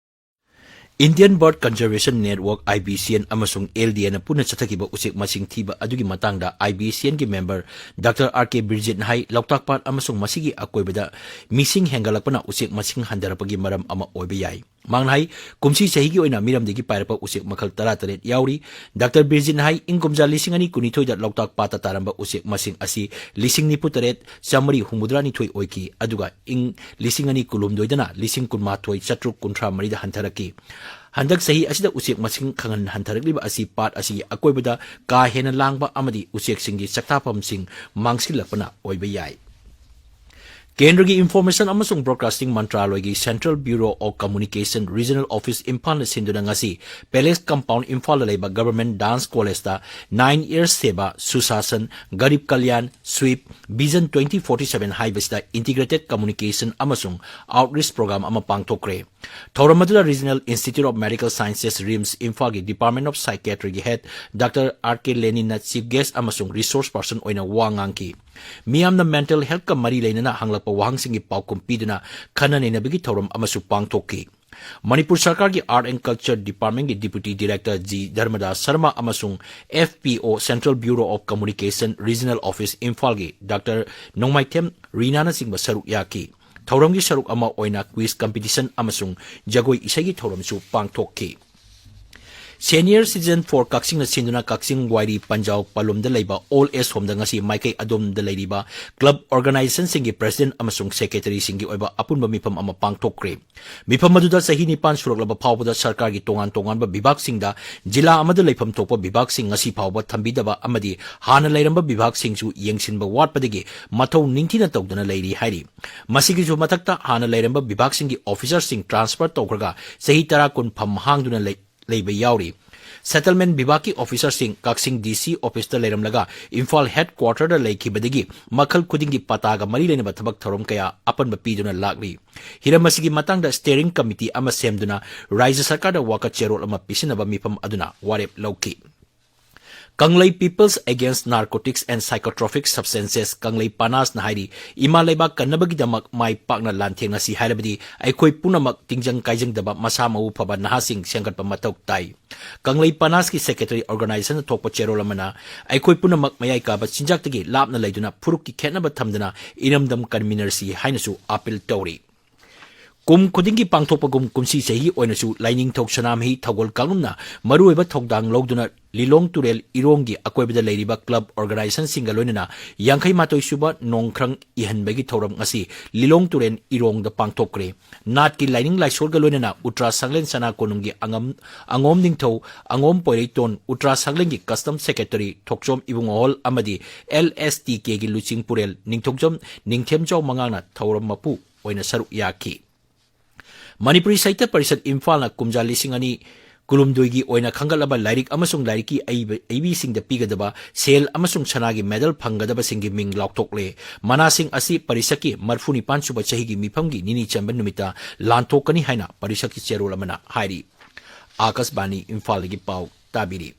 Indian Bird Conservation Network, I B C N, ꯑꯃꯁꯨꯡ L D N ꯅ ꯄꯨꯟꯅ ꯆꯠꯊꯈꯤꯕ ꯎꯆꯦꯛ ꯃꯁꯤꯡ ꯊꯤꯕ ꯑꯗꯨꯒꯤ ꯃꯇꯥꯡꯗ I B C N ꯒꯤ member Doctor R K ꯕꯤꯔꯖꯤꯠꯅ ꯍꯥꯏ, ꯂꯣꯛꯇꯥꯛ ꯄꯥꯠ ꯑꯃꯁꯨꯡ ꯃꯁꯤꯒꯤ ꯑꯀꯣꯏꯕꯗ ꯃꯤꯁꯤꯡ ꯍꯦꯟꯒꯠꯂꯛꯄꯅ ꯎꯆꯦꯛ ꯃꯁꯤꯡ ꯍꯟꯊꯔꯛꯄꯒꯤ ꯃꯔꯝ ꯑꯃ ꯑꯣꯏꯕ ꯌꯥꯏ꯫ ꯃꯍꯥꯛꯅ ꯍꯥꯏ, ꯀꯨꯝꯁꯤ ꯆꯍꯤꯒꯤ ꯑꯣꯏꯅ ꯃꯤꯔꯝꯗꯒꯤ ꯄꯥꯏꯔꯛꯄ ꯎꯆꯦꯛ ꯃꯈꯜ ꯇꯔꯥꯇꯔꯦꯠ ꯌꯥꯎꯔꯤ꯫ Doctor ꯕꯤꯔꯖꯤꯠꯅ ꯍꯥꯏ, ꯏꯪ ꯀꯨꯝꯖꯥ ꯂꯤꯁꯤꯡ ꯑꯅꯤ ꯀꯨꯟꯅꯤꯊꯣꯏꯗ ꯂꯣꯛꯇꯥꯛ ꯄꯥꯠꯇ ꯇꯥꯔꯝꯕ ꯎꯆꯦꯛ ꯃꯁꯤꯡ ꯑꯁꯤ ꯂꯤꯁꯤꯡ ꯅꯤꯐꯨ ꯇꯔꯦꯠ ꯆꯥꯃꯔꯤ ꯍꯨꯝꯐꯨꯇꯔꯥ ꯅꯤꯊꯣꯏ ꯑꯣꯏꯈꯤ, ꯑꯗꯨꯒ ꯏꯪ ꯂꯤꯁꯤꯡ ꯑꯅꯤ ꯀꯨꯟꯍꯨꯝꯗꯣꯏꯗꯅ ꯂꯤꯁꯤꯡ ꯀꯨꯟꯃꯥꯊꯣꯏ ꯆꯥꯇ꯭ꯔꯨꯛ ꯀꯨꯟꯊ꯭ꯔꯥ ꯃꯔꯤꯗ ꯍꯟꯊꯔꯛꯈꯤ꯫ ꯍꯟꯗꯛ ꯆꯍꯤ ꯑꯁꯤꯗ ꯎꯆꯦꯛ ꯃꯁꯤꯡ ꯈꯪꯍꯟ ꯍꯟꯊꯔꯛꯂꯤꯕ ꯑꯁꯤ ꯄꯥꯠ ꯑꯁꯤꯒꯤ ꯑꯀꯣꯏꯕꯗ ꯀꯥ ꯍꯦꯟꯅ ꯂꯥꯡꯕ ꯑꯃꯗꯤ ꯎꯆꯦꯛꯁꯤꯡꯒꯤ ꯆꯥꯛꯇꯥꯐꯝꯁꯤꯡ ꯃꯥꯡꯁꯤꯜꯂꯛꯄꯅ ꯑꯣꯏꯕ ꯌꯥꯏ꯫ ꯀꯦꯟꯗ꯭ꯔꯒꯤ Information ꯑꯃꯁꯨꯡ Broadcasting ꯃꯟꯇ꯭ꯔꯥꯂꯣꯏꯒꯤ Central Bureau of Communication Regional Office ꯏꯝꯐꯥꯜꯅ ꯁꯤꯟꯗꯨꯅ ꯉꯁꯤ Palace Compound ꯏꯝꯐꯥꯜꯗ ꯂꯩꯕ Government Dance Collegeꯇ nine years ꯁꯦꯕꯥ, ꯁꯨꯁꯥꯁꯟ, ꯒꯔꯤꯕ ꯀꯜꯌꯥꯟ, ꯁ꯭ꯋꯤꯞ, Vision twenty forty seven ꯍꯥꯏꯕꯁꯤꯗ Integrated Communication ꯑꯃꯁꯨꯡ Outreach Program ꯑꯃ ꯄꯥꯡꯊꯣꯛꯈ꯭ꯔꯦ꯫ ꯊꯧꯔꯝ ꯑꯗꯨꯗ Regional Institute of Medical Sciences, RIMS, ꯏꯝꯐꯥꯜꯒꯤ Department of Psychiatryꯒꯤ head Doctor R K ꯂꯦꯅꯤꯟꯅ chief guest ꯑꯃꯁꯨꯡ resource person ꯑꯣꯏꯅ ꯋꯥ ꯉꯥꯡꯈꯤ꯫ ꯃꯤꯌꯥꯝꯅ mental healthꯀ ꯃꯔꯤ ꯂꯩꯅꯅ ꯍꯪꯂꯛꯄ ꯋꯥꯍꯪꯁꯤꯡꯒꯤ ꯄꯥꯎꯈꯨꯝ ꯄꯤꯗꯨꯅ ꯈꯟꯅ ꯅꯩꯅꯕꯒꯤ ꯊꯧꯔꯝ ꯑꯃꯁꯨ ꯄꯥꯡꯊꯣꯛꯈꯤ꯫ ꯃꯅꯤꯄꯨꯔ ꯁꯔꯀꯥꯔꯒꯤ Art and Culture Departmentꯀꯤ Deputy Director G ꯙꯔꯃꯗꯥꯁ Sharma ꯑꯃꯁꯨꯡ F P O Central Bureau of Communication Regional Office ꯏꯝꯐꯥꯜꯒꯤ Doctor ꯅꯣꯡꯃꯥꯏꯊꯦꯝ ꯔꯤꯅꯥꯅꯆꯤꯡꯕ ꯁꯔꯨꯛ ꯌꯥꯈꯤ꯫ ꯊꯧꯔꯝꯒꯤ ꯁꯔꯨꯛ ꯑꯃ ꯑꯣꯏꯅ quiz competition ꯑꯃꯁꯨꯡ ꯖꯒꯣꯏ ꯏꯁꯩꯒꯤ ꯊꯧꯔꯝꯁꯨ ꯄꯥꯡꯊꯣꯛꯈꯤ꯫ Senior Citizen for ꯀꯛꯆꯤꯡꯅ ꯁꯤꯟꯗꯨꯅ ꯀꯛꯆꯤꯡ ꯋꯥꯏꯔꯤ ꯄꯟꯖꯥꯎ ꯄꯂꯨꯝꯗ ꯂꯩꯕ Old Age Homeꯗ ꯉꯁꯤ ꯃꯥꯏꯀꯩ ꯑꯗꯣꯝꯗ ꯂꯩꯔꯤꯕ club organizationꯁꯤꯡꯒꯤ president ꯑꯃꯁꯨꯡ secretaryꯁꯤꯡꯒꯤ ꯑꯣꯏꯕ ꯑꯄꯨꯟꯕ ꯃꯤꯐꯝ ꯑꯃ ꯄꯥꯡꯊꯣꯛꯈ꯭ꯔꯦ꯫ ꯃꯤꯐꯝ ꯑꯗꯨꯗ ꯆꯍꯤ ꯅꯤꯄꯥꯟ ꯁꯨꯔꯛꯂꯕ ꯐꯥꯎꯕꯗ ꯁꯔꯀꯥꯔꯒꯤ ꯇꯣꯉꯥꯟ ꯇꯣꯉꯥꯟꯕ ꯕꯤꯚꯥꯒꯁꯤꯡꯗ ꯖꯤꯂꯥ ꯑꯃꯗ ꯂꯩꯐꯝ ꯊꯣꯛꯄ ꯕꯤꯚꯥꯒꯁꯤꯡ ꯉꯁꯤ ꯐꯥꯎꯕ ꯊꯝꯕꯤꯗꯕ ꯑꯃꯗꯤ ꯍꯥꯟꯅ ꯂꯩꯔꯝꯕ ꯕꯤꯚꯥꯒꯁꯤꯡꯁꯨ ꯌꯦꯡꯁꯤꯟꯕ ꯋꯥꯠꯄꯗꯒꯤ ꯃꯊꯧ ꯅꯤꯡꯊꯤꯅ ꯇꯧꯗꯅ ꯂꯩꯔꯤ ꯍꯥꯏꯔꯤ꯫ ꯃꯁꯤꯒꯤꯁꯨ ꯃꯊꯛꯇ ꯍꯥꯟꯅ ꯂꯩꯔꯝꯕ ꯕꯤꯚꯥꯒꯁꯤꯡꯒꯤ officerꯁꯤꯡ transfer ꯇꯧꯈ꯭ꯔꯒ ꯆꯍꯤ ꯇꯔꯥ ꯀꯨꯟ ꯐꯝ ꯍꯥꯡꯗꯨꯅ ꯂꯩ-, ꯂꯩꯕ ꯌꯥꯎꯔꯤ꯫ Settlement ꯕꯤꯚꯥꯒꯀꯤ officerꯁꯤꯡ ꯀꯛꯆꯤꯡ D C officeꯇ ꯂꯩꯔꯝꯂꯒ ꯏꯝꯐꯥꯜ headquarterꯗ ꯂꯩꯈꯤꯕꯗꯒꯤ ꯃꯈꯜ ꯈꯨꯗꯤꯡꯒꯤ ꯄꯇꯥꯒ ꯃꯔꯤ ꯂꯩꯅꯕ ꯊꯕꯛ ꯊꯧꯔꯝ ꯀꯌꯥ ꯑꯄꯟꯕ ꯄꯤꯗꯨꯅ ꯂꯥꯛꯂꯤ꯫ ꯍꯤꯔꯝ ꯑꯁꯤꯒꯤ ꯃꯇꯥꯡꯗ steering committee ꯑꯃ ꯁꯦꯝꯗꯨꯅ ꯔꯥꯖ꯭ꯌ ꯁꯔꯀꯥꯔꯗ ꯋꯥꯀꯠ ꯆꯦꯔꯣꯜ ꯑꯃ ꯄꯤꯁꯤꯟꯅꯕ ꯃꯤꯐꯝ ꯑꯗꯨꯅ ꯋꯥꯔꯦꯞ ꯂꯧꯈꯤ꯫ ꯀꯪꯂꯩ People's Against Narcotics and Psychotropic Substances, ꯀꯪꯂꯩ ꯄꯥꯅꯥꯁꯅ ꯍꯥꯏꯔꯤ, ꯏꯃꯥ ꯂꯩꯕꯥꯛ ꯀꯟꯅꯕꯒꯤꯗꯃꯛ ꯃꯥꯏ ꯄꯥꯛꯅ ꯂꯥꯟꯊꯦꯡꯅꯁꯤ ꯍꯥꯏꯔꯕꯗꯤ ꯑꯩꯈꯣꯏ ꯄꯨꯝꯅꯃꯛ ꯇꯤꯡꯖꯪ ꯀꯥꯏꯖꯪꯗꯕ ꯃꯁꯥ ꯃꯎ ꯐꯕ ꯅꯍꯥꯁꯤꯡ ꯁꯦꯝꯒꯠꯄ ꯃꯊꯧ ꯇꯥꯏ꯫ ꯀꯪꯂꯩ ꯄꯥꯅꯥꯁꯀꯤ secretary organizationꯅ ꯊꯣꯛꯄ ꯆꯦꯔꯣꯜ ꯑꯃꯅ ꯑꯩꯈꯣꯏ ꯄꯨꯝꯅꯃꯛ ꯃꯌꯥꯏ ꯀꯥꯕ ꯆꯤꯟꯖꯥꯛꯇꯒꯤ ꯂꯥꯞꯅ ꯂꯩꯗꯨꯅ ꯐꯨꯔꯨꯞꯀꯤ ꯈꯦꯠꯅꯕ ꯊꯝꯗꯅ ꯏꯔꯝꯗꯝ ꯀꯟꯃꯤꯟꯅꯔꯁꯤ ꯍꯥꯏꯅꯁꯨ appeal ꯇꯧꯔꯤ꯫ ꯀꯨꯝ ꯈꯨꯗꯤꯡꯒꯤ ꯄꯥꯡꯊꯣꯛꯄꯒꯨꯝ ꯀꯨꯝꯁꯤ ꯆꯍꯤꯒꯤ ꯑꯣꯏꯅꯁꯨ ꯂꯥꯏꯅꯤꯡꯊꯧ ꯁꯅꯥꯃꯍꯤ ꯊꯧꯒꯜ ꯀꯥꯡꯂꯨꯞꯅ ꯃꯔꯨꯑꯣꯏꯕ ꯊꯧꯗꯥꯡ ꯂꯧꯗꯨꯅ ꯂꯤꯂꯣꯡ ꯇꯨꯔꯦꯜ ꯏꯔꯣꯡꯒꯤ ꯑꯀꯣꯏꯕꯗ ꯂꯩꯔꯤꯕ club organizationꯁꯤꯡꯒ ꯂꯣꯏꯅꯅ ꯌꯥꯡꯈꯩ ꯃꯥꯊꯣꯏ ꯁꯨꯕ ꯅꯣꯡꯈ꯭ꯔꯪ ꯏꯍꯟꯕꯒꯤ ꯊꯧꯔꯝ ꯉꯁꯤ ꯂꯤꯂꯣꯡ ꯇꯨꯔꯦꯜ ꯏꯔꯣꯡꯗ ꯄꯥꯡꯊꯣꯛꯈ꯭ꯔꯦ꯫ ꯅꯥꯠꯀꯤ ꯂꯥꯏꯅꯤꯡ ꯂꯥꯏꯁꯣꯜꯒ ꯂꯣꯏꯅꯅ ꯎꯇ꯭ꯔꯥ ꯁꯪꯂꯦꯟ ꯁꯅꯥ ꯀꯣꯅꯨꯡꯒꯤ ꯑꯉꯝ-, ꯑꯉꯣꯝ ꯅꯤꯡꯊꯧ, ꯑꯉꯣꯝ ꯄꯣꯏꯔꯩꯇꯣꯟ, ꯎꯇ꯭ꯔꯥ ꯁꯪꯂꯦꯟꯒꯤ custom secretary ꯊꯣꯛꯆꯣꯝ ꯏꯕꯨꯡꯉꯣꯍꯣꯜ ꯑꯃꯗꯤ LSTKꯒꯤ ꯂꯨꯆꯤꯡ ꯄꯨꯔꯦꯜ ꯅꯤꯡꯊꯧꯖꯝ ꯅꯤꯡꯊꯦꯝꯖꯥꯎ ꯃꯉꯥꯡꯅ ꯊꯧꯔꯝ ꯃꯄꯨ ꯑꯣꯏꯅ ꯁꯔꯨꯛ ꯌꯥꯈꯤ꯫ ꯃꯅꯤꯄꯨꯔꯤ ꯁꯥꯍꯤꯇ꯭ꯌ ꯄꯔꯤꯁꯠ ꯏꯝꯐꯥꯜꯅ ꯀꯨꯝꯖꯥ ꯂꯤꯁꯤꯡ ꯑꯅꯤ ꯀꯨꯟꯍꯨꯝꯗꯣꯏꯒꯤ ꯑꯣꯏꯅ ꯈꯟꯒꯠꯂꯕ ꯂꯥꯏꯔꯤꯛ ꯑꯃꯁꯨꯡ ꯂꯥꯏꯔꯤꯛꯀꯤ ꯑꯏꯕ-, ꯑꯏꯕꯤꯁꯤꯡꯗ ꯄꯤꯒꯗꯕ ꯁꯦꯜ ꯑꯃꯁꯨꯡ ꯁꯅꯥꯒꯤ medal ꯐꯪꯒꯗꯕꯁꯤꯡꯒꯤ ꯃꯤꯡ ꯂꯥꯎꯊꯣꯛꯂꯦ꯫ ꯃꯅꯥꯁꯤꯡ ꯑꯁꯤ ꯄꯔꯤꯁꯠꯀꯤ ꯃꯔꯤꯐꯨ ꯅꯤꯄꯥꯟ ꯁꯨꯕ ꯆꯍꯤꯒꯤ ꯃꯤꯐꯝꯒꯤ ꯅꯤꯅꯤ ꯆꯟꯕ ꯅꯨꯃꯤꯠꯇ ꯂꯥꯟꯊꯣꯛꯀꯅꯤ ꯍꯥꯏꯅ ꯄꯔꯤꯁꯠꯀꯤ ꯆꯦꯔꯣꯜ ꯑꯃꯅ ꯍꯥꯏꯔꯤ꯫ ꯑꯥꯀꯥꯁꯕꯥꯅꯤ ꯏꯝꯐꯥꯜꯗꯒꯤ ꯄꯥꯎ ꯇꯥꯕꯤꯔꯤ꯫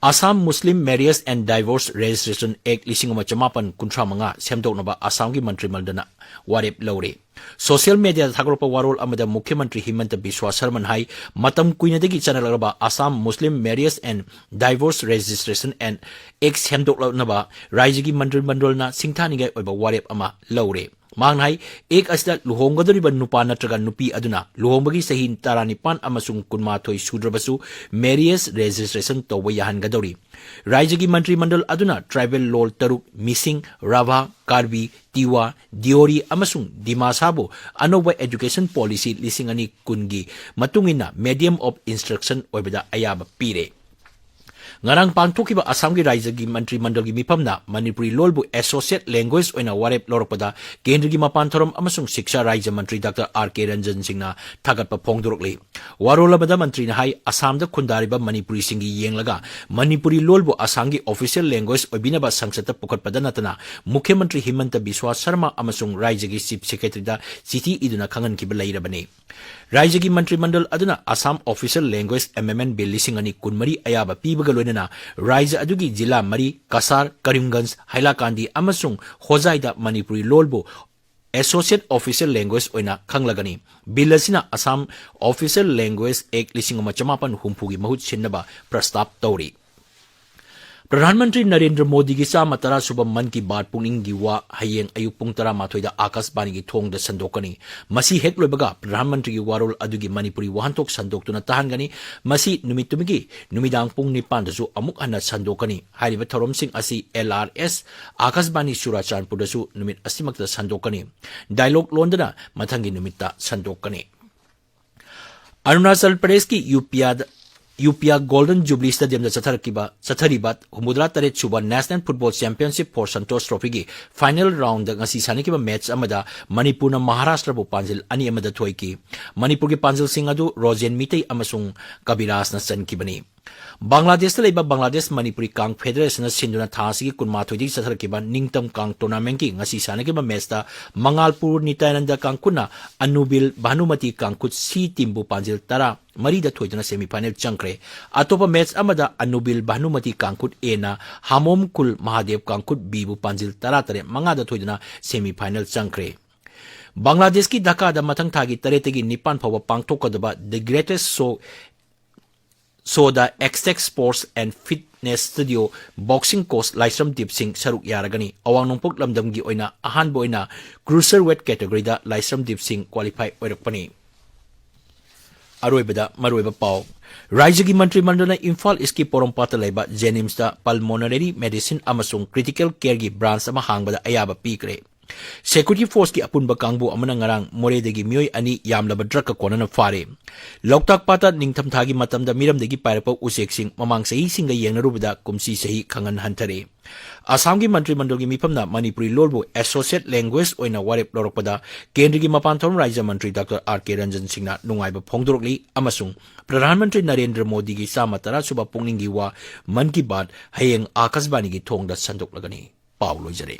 Assam Muslim Marriage and Divorce Registration Act ꯂꯤꯁꯤꯡ ꯑꯃ ꯆꯃꯥꯄꯟ ꯀꯨꯟꯊ꯭ꯔꯥ ꯃꯉꯥ ꯁꯦꯝꯗꯣꯛꯅꯕ ꯑꯁꯥꯝꯒꯤ ꯃꯟꯇ꯭ꯔꯤ ꯃꯟꯗꯜꯅ ꯋꯥꯔꯦꯞ ꯂꯧꯔꯦ꯫ Social mediaꯗ ꯊꯥꯒꯠꯂꯛꯄ ꯋꯥꯔꯣꯜ ꯑꯃꯗ ꯃꯨꯈ꯭ꯌ ꯃꯟꯇ꯭ꯔꯤ ꯍꯤꯃꯟꯇ ꯕꯤꯁ꯭ꯋꯥ ꯁꯔꯃꯟ ꯍꯥꯏ, ꯃꯇꯝ ꯀꯨꯏꯅꯗꯒꯤ ꯆꯠꯅꯔꯛꯂꯕ Assam Muslim Marriage and Divorce Registration and Act ꯁꯦꯝꯗꯣꯛꯂꯛꯅꯕ ꯔꯥꯖ꯭ꯌꯒꯤ ꯃꯟꯇ꯭ꯔꯤ ꯃꯟꯗꯜꯅ ꯁꯤꯡꯊꯥꯅꯤꯡꯉꯥꯏ ꯑꯣꯏꯕ ꯋꯥꯔꯦꯞ ꯑꯃ ꯂꯧꯔꯦ꯫ ꯃꯍꯥꯛꯅ ꯍꯥꯏ, Act ꯑꯁꯤꯗ ꯂꯨꯍꯣꯡꯒꯗꯧꯔꯤꯕ ꯅꯨꯄꯥ ꯅꯠꯇ꯭ꯔꯒ ꯅꯨꯄꯤ ꯑꯗꯨꯅ ꯂꯨꯍꯣꯡꯕꯒꯤ ꯆꯍꯤ ꯇꯔꯥꯅꯤꯄꯥꯟ ꯑꯃꯁꯨꯡ ꯀꯨꯟꯃꯥꯊꯣꯏ ꯁꯨꯗ꯭ꯔꯕꯁꯨ marriage registration ꯇꯧꯕ ꯌꯥꯍꯟꯒꯗꯧꯔꯤ꯫ ꯔꯥꯖ꯭ꯌꯒꯤ ꯃꯟꯇ꯭ꯔꯤ ꯃꯟꯗꯜ ꯑꯗꯨꯅ tribal ꯂꯣꯜ ꯇꯔꯨꯛ, ꯃꯤꯁꯤꯡ, ꯔꯥꯚꯥ, ꯀꯥꯔꯕꯤ, ꯇꯤꯋꯥ, ꯗꯤꯑꯣꯔꯤ ꯑꯃꯁꯨꯡ ꯗꯤꯃꯥꯁꯥꯕꯨ ꯑꯅꯧꯕ education policy ꯂꯤꯁꯤꯡ ꯑꯅꯤ ꯀꯨꯟꯒꯤ ꯃꯇꯨꯡ ꯏꯟꯅ medium of instruction ꯑꯣꯏꯕꯗ ꯑꯌꯥꯕ ꯄꯤꯔꯦ꯫ ꯉꯔꯥꯡ ꯄꯥꯡꯊꯣꯛꯈꯤꯕ ꯑꯁꯥꯝꯒꯤ ꯔꯥꯖ꯭ꯌꯒꯤ ꯃꯟꯇ꯭ꯔꯤ ꯃꯟꯗꯜꯒꯤ ꯃꯤꯐꯝꯅ ꯃꯅꯤꯄꯨꯔꯤ ꯂꯣꯜꯕꯨ associate language ꯑꯣꯏꯅ ꯋꯥꯔꯦꯞ ꯂꯧꯔꯛꯄꯗ ꯀꯦꯟꯗ꯭ꯔꯒꯤ ꯃꯄꯥꯟ ꯊꯧꯔꯝ ꯑꯃꯁꯨꯡ ꯁꯤꯛꯁꯥ ꯔꯥꯖ꯭ꯌ ꯃꯟꯇ꯭ꯔꯤ ꯗꯥꯛꯇꯔ ꯑꯥꯔ ꯀꯦ ꯔꯟꯖꯟ ꯁꯤꯡꯅ ꯊꯥꯒꯠꯄ ꯐꯣꯡꯗꯣꯔꯛꯂꯤ꯫ ꯋꯥꯔꯣꯜ ꯑꯃꯗ ꯃꯟꯇ꯭ꯔꯤꯅ ꯍꯥꯏ, ꯑꯁꯥꯝꯗ ꯈꯨꯟꯗꯥꯔꯤꯕ ꯃꯅꯤꯄꯨꯔꯤꯁꯤꯡꯒꯤ ꯌꯦꯡꯂꯒ ꯃꯅꯤꯄꯨꯔꯤ ꯂꯣꯜꯕꯨ ꯑꯁꯥꯝꯒꯤ official language ꯑꯣꯏꯕꯤꯅꯕ ꯁꯪꯁꯠꯇ ꯄꯨꯈꯠꯄꯗ ꯅꯠꯇꯅ ꯃꯨꯈ꯭ꯌ ꯃꯟꯇ꯭ꯔꯤ ꯍꯤꯃꯟꯇ ꯕꯤꯁ꯭ꯋꯥ ꯁꯔꯃ ꯑꯃꯁꯨꯡ ꯔꯥꯖ꯭ꯌꯒꯤ chief secretaryꯗ ꯆꯤꯊꯤ ꯏꯗꯨꯅ ꯈꯪꯍꯟꯈꯤꯕ ꯂꯩꯔꯕꯅꯤ꯫ ꯔꯥꯖ꯭ꯌꯒꯤ ꯃꯟꯇ꯭ꯔꯤ ꯃꯟꯗꯜ ꯑꯗꯨꯅ Assam Official Language Amendment Bill ꯂꯤꯁꯤꯡ ꯑꯅꯤ ꯀꯨꯟꯃꯔꯤ ꯑꯌꯥꯕ ꯄꯤꯕꯒ ꯂꯣꯏꯅꯅ ꯔꯥꯖ꯭ꯌ ꯑꯗꯨꯒꯤ ꯖꯤꯂꯥ ꯃꯔꯤ, ꯀꯁꯥꯔ, ꯀꯔꯤꯝꯒꯟꯖ, ꯍꯥꯏꯂꯥꯀꯥꯟꯗꯤ ꯑꯃꯁꯨꯡ ꯍꯣꯖꯥꯏꯗ ꯃꯅꯤꯄꯨꯔꯤ ꯂꯣꯜꯕꯨ Associate Official Language ꯑꯣꯏꯅ ꯈꯪꯂꯒꯅꯤ꯫ ꯕꯤꯜ ꯑꯁꯤꯅ ꯑꯁꯥꯝ Official Language Act ꯂꯤꯁꯤꯡ ꯑꯃ ꯆꯃꯥꯄꯟ ꯍꯨꯝꯐꯨꯒꯤ ꯃꯍꯨꯠ ꯁꯤꯟꯅꯕ ꯄ꯭ꯔꯁꯇꯥꯞ ꯇꯧꯔꯤ꯫ ꯄ꯭ꯔꯙꯥꯟ ꯃꯟꯇ꯭ꯔꯤ ꯅꯔꯦꯟꯗ꯭ꯔ ꯃꯣꯗꯤꯒꯤ ꯆꯥꯝꯃ ꯇꯔꯥ ꯁꯨꯕ ꯃꯟ ꯀꯤ ꯕꯥꯠ ꯄꯨꯛꯅꯤꯡꯒꯤ ꯋꯥ ꯍꯌꯦꯡ ꯑꯌꯨꯛ ꯄꯨꯡ ꯇꯔꯥꯃꯥꯊꯣꯏꯗ ꯑꯥꯀꯥꯁꯕꯥꯅꯤꯒꯤ ꯊꯣꯡꯗ ꯁꯟꯗꯣꯛꯀꯅꯤ꯫ ꯃꯁꯤ ꯍꯦꯛ ꯂꯣꯏꯕꯒ ꯄ꯭ꯔꯙꯥꯟ ꯃꯟꯇ꯭ꯔꯤꯒꯤ ꯋꯥꯔꯣꯜ ꯑꯗꯨꯒꯤ ꯃꯅꯤꯄꯨꯔꯤ ꯋꯥꯍꯟꯊꯣꯛ ꯁꯟꯗꯣꯛꯇꯨꯅ ꯇꯥꯍꯟꯒꯅꯤ꯫ ꯃꯁꯤ ꯅꯨꯃꯤꯠꯇꯨꯃꯒꯤ ꯅꯨꯃꯤꯗꯥꯡ ꯄꯨꯡ ꯅꯤꯄꯥꯟꯗꯁꯨ ꯑꯃꯨꯛ ꯍꯟꯅ ꯁꯟꯗꯣꯛꯀꯅꯤ꯫ ꯍꯥꯏꯔꯤꯕ ꯊꯧꯔꯝꯁꯤꯡ ꯑꯁꯤ L R S, ꯑꯥꯀꯥꯁꯕꯥꯅꯤ ꯆꯨꯔꯥꯆꯥꯟꯄꯨꯔꯗꯁꯨ ꯅꯨꯃꯤꯠ ꯑꯁꯤꯃꯛꯇ ꯁꯟꯗꯣꯛꯀꯅꯤ꯫ ꯗꯥꯏꯂꯣꯒ ꯂꯣꯟꯗꯅ ꯃꯊꯪꯒꯤ ꯅꯨꯃꯤꯠꯇ ꯁꯟꯗꯣꯛꯀꯅꯤ꯫ ꯑꯔꯨꯅꯥꯆꯜ ꯄ꯭ꯔꯗꯦꯁꯀꯤ ꯌꯨꯄꯤꯌꯥꯗ, ꯌꯨꯄꯤꯌꯥ ꯒꯣꯜꯗꯟ ꯖꯨꯕꯤꯂꯤ ꯁ꯭ꯇꯦꯗꯤꯌꯝꯗ ꯆꯠꯊꯔꯛꯈꯤꯕ, ꯆꯠꯊꯔꯤꯕ ꯍꯨꯝꯐꯨꯇꯔꯥ ꯇꯔꯦꯠ ꯁꯨꯕ National Football Championship for Santosh Trophyꯒꯤ final roundꯗ ꯉꯁꯤ ꯁꯥꯟꯅꯈꯤꯕ ꯃꯦꯆ ꯑꯃꯗ ꯃꯅꯤꯄꯨꯔꯅ ꯃꯍꯥꯔꯥꯁꯇ꯭ꯔꯕꯨ ꯄꯥꯟꯖꯤꯜ ꯑꯅꯤ ꯑꯃꯗ ꯊꯣꯏꯈꯤ꯫ ꯃꯅꯤꯄꯨꯔꯒꯤ ꯄꯥꯟꯖꯤꯜꯁꯤꯡ ꯑꯗꯨ ꯔꯣꯖꯦꯟ ꯃꯤꯇꯩ ꯑꯃꯁꯨꯡ ꯀꯕꯤꯔꯥꯖꯅ ꯆꯟꯈꯤꯕꯅꯤ꯫ ꯕꯪꯒ꯭ꯂꯥꯗꯦꯁꯇ ꯂꯩꯕ ꯕꯪꯒ꯭ꯂꯥꯗꯦꯁ ꯃꯅꯤꯄꯨꯔꯤ ꯀꯥꯡ ꯐꯦꯗꯔꯦꯁꯟꯅ ꯁꯤꯟꯗꯨꯅ ꯊꯥ ꯑꯁꯤꯒꯤ ꯀꯨꯟꯃꯥꯊꯣꯏꯗꯒꯤ ꯆꯠꯊꯔꯛꯈꯤꯕ ꯅꯤꯡꯇꯝ ꯀꯥꯡ ꯇꯣꯔꯅꯥꯃꯦꯟꯠꯀꯤ ꯉꯁꯤ ꯁꯥꯟꯅꯈꯤꯕ ꯃꯦꯆꯇ ꯃꯉꯥꯜꯄꯨꯔ ꯅꯤꯇꯌꯥꯅꯟꯗ ꯀꯥꯡꯈꯨꯠꯅ ꯑꯅꯨꯕꯤꯜ ꯚꯥꯅꯨꯃꯇꯤ ꯀꯥꯡꯈꯨꯠ C ꯇꯤꯝꯕꯨ ꯄꯥꯟꯖꯤꯜ ꯇꯔꯥ ꯃꯔꯤꯗ ꯊꯣꯏꯗꯨꯅ semi final ꯆꯪꯈ꯭ꯔꯦ꯫ ꯑꯇꯣꯞꯄ ꯃꯦꯆ ꯑꯃꯗ ꯑꯅꯨꯕꯤꯜ ꯚꯥꯅꯨꯃꯇꯤ ꯀꯥꯡꯈꯨꯠ Aꯅ ꯍꯥꯃꯣꯝ ꯈꯨꯜ ꯃꯍꯥꯗꯦꯕ ꯀꯥꯡꯈꯨꯠ Bꯕꯨ ꯄꯥꯟꯖꯤꯜ ꯇꯔꯥ ꯇꯔꯦꯠ ꯃꯉꯥꯗ ꯊꯣꯏꯗꯨꯅ semi final ꯆꯪꯈ꯭ꯔꯦ꯫ ꯕꯪꯒ꯭ꯂꯥꯗꯦꯁꯀꯤ ꯙꯥꯀꯥꯗ ꯃꯊꯪ ꯊꯥꯒꯤ ꯇꯔꯦꯠꯇꯒꯤ ꯅꯤꯄꯥꯟ ꯐꯥꯎꯕ ꯄꯥꯡꯊꯣꯛꯀꯗꯕ The Greatest Show, Show the Aztec Sports and Fitness Studio Boxing Coach Laishram deep ꯁꯤꯡ ꯁꯔꯨꯛ ꯌꯥꯔꯒꯅꯤ꯫ ꯑꯋꯥꯡ ꯅꯣꯡꯄꯣꯛ ꯂꯝꯗꯝꯒꯤ ꯑꯣꯏꯅ ꯑꯍꯥꯟꯕ ꯑꯣꯏꯅ cruiserweight categoryꯗ ꯂꯥꯏꯁ꯭ꯔꯝ ꯗꯤꯞ ꯁꯤꯡ qualify ꯑꯣꯏꯔꯛꯄꯅꯤ꯫ ꯑꯔꯣꯏꯕꯗ ꯃꯔꯨꯑꯣꯏꯕ ꯄꯥꯎ꯫ ꯔꯥꯖ꯭ꯌꯒꯤ ꯃꯟꯇ꯭ꯔꯤ ꯃꯟꯗꯜꯅ ꯏꯝꯐꯥꯜ ꯏꯁꯀꯤ ꯄꯣꯔꯣꯝꯄꯥꯠꯇ ꯂꯩꯕ JNIMSꯇ pulmonary medicine ꯑꯃꯁꯨꯡ critical careꯒꯤ branch ꯑꯃ ꯍꯥꯡꯕꯗ ꯑꯌꯥꯕ ꯄꯤꯈ꯭ꯔꯦ꯫ Security forceꯀꯤ ꯑꯄꯨꯟꯕ ꯀꯥꯡꯕꯨ ꯑꯃꯅ ꯉꯔꯥꯡ ꯃꯣꯔꯦꯗꯒꯤ ꯃꯤꯑꯣꯏ ꯑꯅꯤ ꯌꯥꯝꯂꯕ drugꯀ ꯀꯣꯟꯅꯅ ꯐꯥꯔꯦ꯫ ꯂꯣꯛꯇꯥꯛ ꯄꯥꯠꯇ ꯅꯤꯡꯊꯝꯊꯥꯒꯤ ꯃꯇꯝꯗ ꯃꯤꯔꯝꯗꯒꯤ ꯄꯥꯏꯔꯛꯄ ꯎꯆꯦꯛꯁꯤꯡ ꯃꯃꯥꯡ ꯆꯍꯤꯁꯤꯡꯒ ꯌꯦꯡꯅꯔꯨꯕꯗ ꯀꯨꯝꯁꯤ ꯆꯍꯤ ꯈꯪꯍꯟ ꯍꯟꯊꯔꯦ꯫ ꯑꯁꯥꯝꯒꯤ ꯃꯟꯇ꯭ꯔꯤ ꯃꯟꯗꯜꯒꯤ ꯃꯤꯐꯝꯅ ꯃꯅꯤꯄꯨꯔꯤ ꯂꯣꯜꯕꯨ associate language ꯑꯣꯏꯅ ꯋꯥꯔꯦꯞ ꯂꯧꯔꯛꯄꯗ ꯀꯦꯟꯗ꯭ꯔꯒꯤ ꯃꯄꯥꯟ ꯊꯧꯔꯝ ꯔꯥꯖ꯭ꯌ ꯃꯟꯇ꯭ꯔꯤ ꯗꯥꯛꯇꯔ ꯑꯥꯔ ꯀꯦ ꯔꯟꯖꯟ ꯁꯤꯡꯅ ꯅꯨꯡꯉꯥꯏꯕ ꯐꯣꯡꯗꯣꯔꯛꯂꯤ ꯑꯃꯁꯨꯡ ꯄ꯭ꯔꯙꯥꯟ ꯃꯟꯇ꯭ꯔꯤ ꯅꯔꯦꯟꯗ꯭ꯔ ꯃꯣꯗꯤꯒꯤ ꯆꯥꯝꯃ ꯇꯔꯥ ꯁꯨꯕ ꯄꯨꯛꯅꯤꯡꯒꯤ ꯋꯥ ꯃꯟ ꯀꯤ ꯕꯥꯠ ꯍꯌꯦꯡ ꯑꯥꯀꯥꯁꯕꯥꯅꯤꯒꯤ ꯊꯣꯡꯗ ꯁꯟꯗꯣꯛꯂꯒꯅꯤ꯫ ꯄꯥꯎ ꯂꯣꯏꯖꯔꯦ꯫